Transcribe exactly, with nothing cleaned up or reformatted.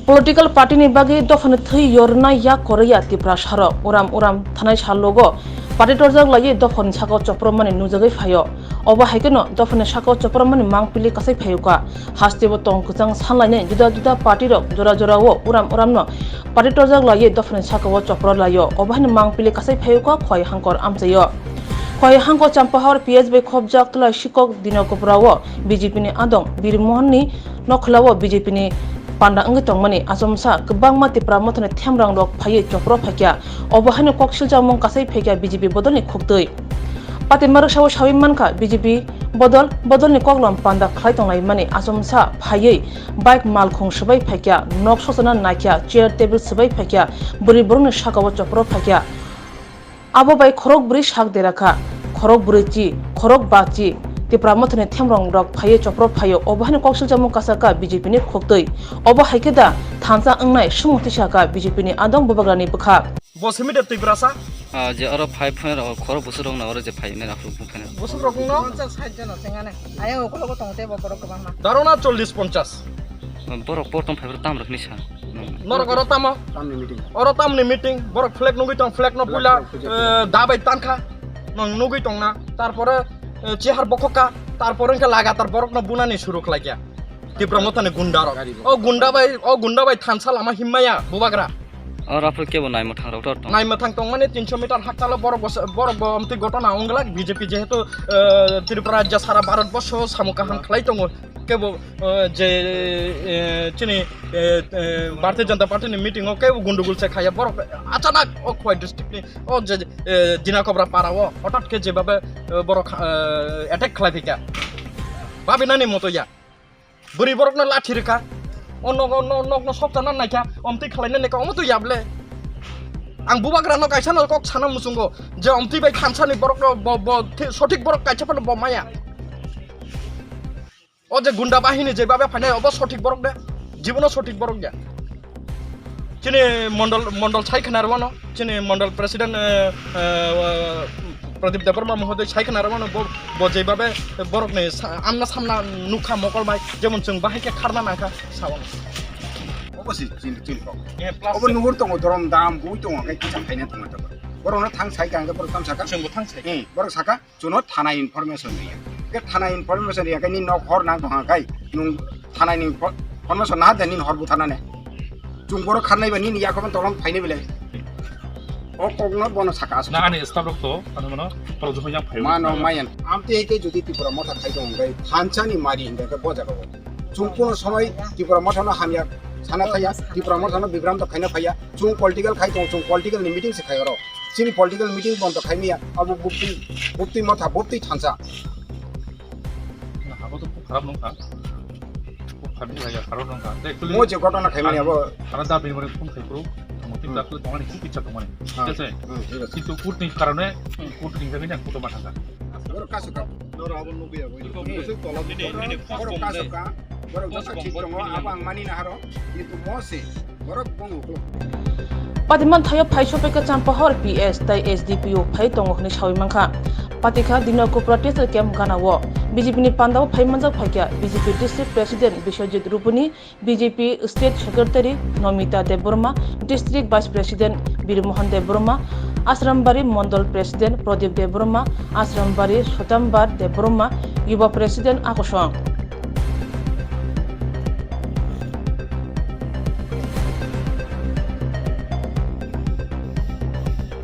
Political party ni bagwi dophani thwi yornai yak kwrwi ya Tiprasa rok. Uram uram thanai sal logo party torjak laiwi dophani sakao chopropmani nujagwi phaio. Obo hai kheno dophani sakao chopropmani mangpili kasai phaio kha. Hasteo tong kwchang sanlainai juda juda party rok jora jorao uram uramno party torjak laiwi dophani sakao chopro laio. Obo haino mangpili kasai phaio kha Khowai Hangkor amchaio. Khowai Hangkor Champahor P S bai khopjak Tulai Sikok Dino Koprao B J P ni adong Birmohon ni nokhlao B J P ni panda wngwi tongmani achomsa kwbangma Tipra Mothani themrang rok phaiwi chopro phaikha. Obo haino kok silchakmung kasai phaikha B J P bodolni khuktwi. Patima rwksao sawi mankha B J P bodol bodolni koklom panda khlai tonglaimani achomsa phaiwi bike malkhung swbai phaikha, nok sosana naikha, chair table swbai phaikha, bwrwi borokni sakao chopro phaikha. Abo bai khorok bwrwi sak dera kha, khorok bwrwi chi, khorok ba chi, Tipra Mothani themrong rok phaiwi chopro phaio, obo haino kok silchakmung kasakha B J P ni khuktwi. Obo hai khe da thansa wngnai swngmung tisakha B J P ni adong bubagrani bwkha. Bo simi de Tiprasa? Ah, je oro phai phai rok khorok bwswk rok na oro je phai nai rok phai nai. Bwswk rok no? Ponchas sait jona chengane. Ayang ukologo tongo tei bo borok kwbangma. Daro na chollis ponchas? Borok por tong phai tam rok ni sa. Norok oro tamo? Tamni meeting. Oro tamni meeting. Borok flag nugwi tong, flag no puila, flag puila. Eh, dabai tangkha. Nong nugwi tong na. Tarpore, eh, chihar bokhokka. Tarpore wngkha lagatar borok no bunani suru khlaikya. Tipra Mothani gunda rok. Gari rok. O gunda bai, o gunda bai thansa lama himmaya bubagra. Oro aphuru kebo naimwthang rok tor tong. Naimwthang tongmani tinso meter haktalo borok bo, borok bo amtwi gotona wnglak B J P jehetu, eh, Tripura rajya sara Bharat borsho samung kaham khlai tongo. Kebo, eh, je, eh, chini, eh, eh, Bharatiya Janata Party ni meeting o kebo gundugul se khaya borok achanak o Khowai district ni o je, eh, Dina Kobra para o hotat khe jebabe, eh, borok, eh, attack khlai phika. Babinani moto ya. Bwrwi borokno lathi rwkha. O nogo, no, nokno sopchana naikha, omtwi khwlaina naikha, omo twi yable. Ang bubagrano kaisano kok sana muchungo, je omtwi bai thansani borokno bo, bo, thi-, sothik borok kaisa phano bo maya. O je gunda bahini je babe phainai, obo sothik borok de, jibono sothik borok de. Chini mondol, mondol sai khna rwano, chini mondol president, eh, eh, Pradip Debbarma mohoday sai khna rwano, bo, bo jeibabe borokni sa-, amna samna nukha mokol bai, jemon chwng bahai khe kharna nangkha, sao. Obo si chini, chini kok. Eh, plus obo nuhur tongo, dorom dam, bui tongo, khe kicham khaina tongo, tongo. Borokno thang sai kha, hwnkhe borok tamo saka? Chwngbo thang sai. Hmm, borok saka? Chuno thana information riya. Ke thana information riya ke ni nok hor nang tongha kai nung thana ni info-, information na de ni hor bu thana ne. Chung borok kharnai ba ni ni yakoban tolong phainai bile. O kok no bono saka asuk. Na ani staff rok to, ano mano, tolong jokho yang phayo. Mano mayan. Amte ke jodi Tipra Motha khai tong kai thansa ni mari hinda ke boja ko. Chung kuno somoi Tipra Motha no hamya sana thaya, Tipra Motha no bibram to khaina phaya. Chung political khai tong, chung political ni meeting se khai oro. Chini political meeting bondo khai miya, abo bukti, bukti motha, bukti thansa. Na, abo to khub kharap nungkha. Khub kharap nungkha, ya, kharap nungkha. Actually, mo je ghotona khai mani abo. Ana da bini bini phone khai pro, mo tin da tongani khub ichha tongani. Ha. Thik ase? Hmm, thik ase. Kintu court ni karone, court ni jagani na court ma thangkha. Oro kaso ka. Noro abo nugui abo. Oro kaso ka. Oro kaso ka. Oro kaso thik tongo, abo ang mani na haro. Kintu mo se. Patimanthaio phai sophaikha Champahor P S tai S D P O phai tongo hwnwi sawi mankha. Patikha Dino Kopra Teacher Camp ganao B J P ni pandao phai manjak phaikha B J P District President Biswajit Rupuni, B J P State Secretary Nomita Debbarma, District Vice President Birmohon Debbarma, Asrambari Mondol President Pradip Debbarma, Asrambari Sotambar Debbarma, Yuba President Akosong.